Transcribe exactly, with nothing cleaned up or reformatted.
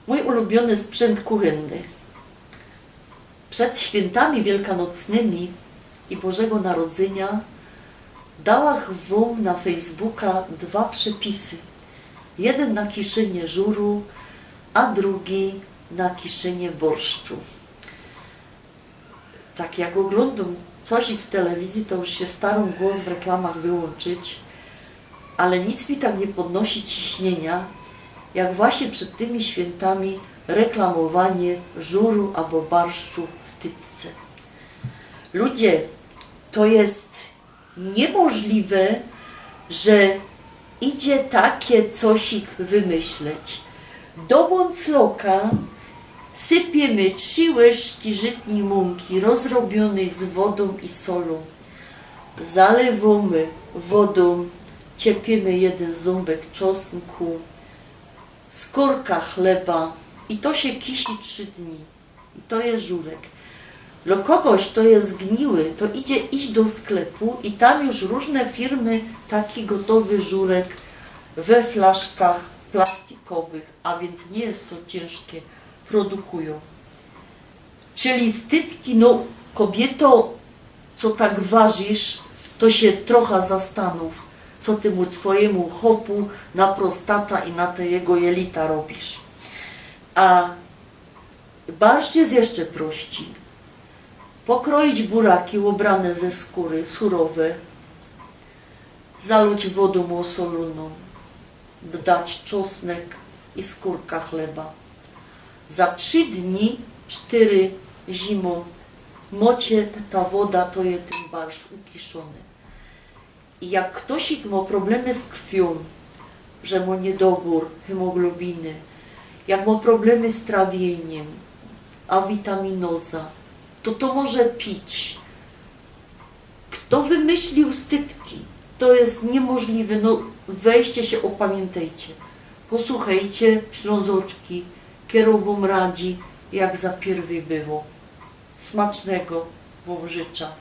Mōj ulubiōny sprzęt kuchynny. Przed świyntami wielkanocnymi i Bożego Narodzynia dałach wōm na Facebooka dwa przepisy. Jedyn na kiszynie żuru, a drugi na kiszynie borszczu. Tak jak ôglōndōm cosik w telewizyji, to już sie starōm głos w reklamach wyłōnczyć, ale nic mi tak niy podnosi ciśniynia, jak właśnie przed tymi świyntami reklamowanie żuru abo barszczu w tytce. Ludzie, to je niymożliwe, że idzie take cosik wymyśleć. Do bōncloka sypiymy trzi łyżki żytnij mōnki rozrobiynyj z wodōm i solōm. Zalywōmy wodōm, ciepiymy jedyn zōmbek czosnku, skōrka chleba i to sie kisi trzi dni. I to je żurek. Dlŏ kogoś, to je zgniły, to idzie iś do sklepu i tam już rōżne firmy taki gotowy żurek we flaszkach plastikowych, a wiync niy je to ciynżkie, produkujōm. Czyli z tytki, no, kobiyto, co tak warzisz, to sie trocha zastanōw, co ty mu, twojymu chopu na prostata i na te jego jelita robisz. A barszcz je jeszcze prości. Pokroić buraki ôbrane ze skōry, surowe, zalōć wodōm ôsolōnōm, dodać czosnek i skōrka chleba. Za trzi dni, sztyry zimōm, mocie ta woda, to je tyn barszcz ukiszōny. I jak ktosik mo problemy z krwiōm, że mo niydobōr hemoglobiny, jak mo problemy z trawiyniym, a witaminoza, to to może pić. Kto wymyślił stytki? To je niymożliwe. No, wejście sie, ôpamiyntejcie. Posuchejcie Ślōnzoczki, kero wōm radzi, jak za piyrwyj było. Smacznego wōm życza.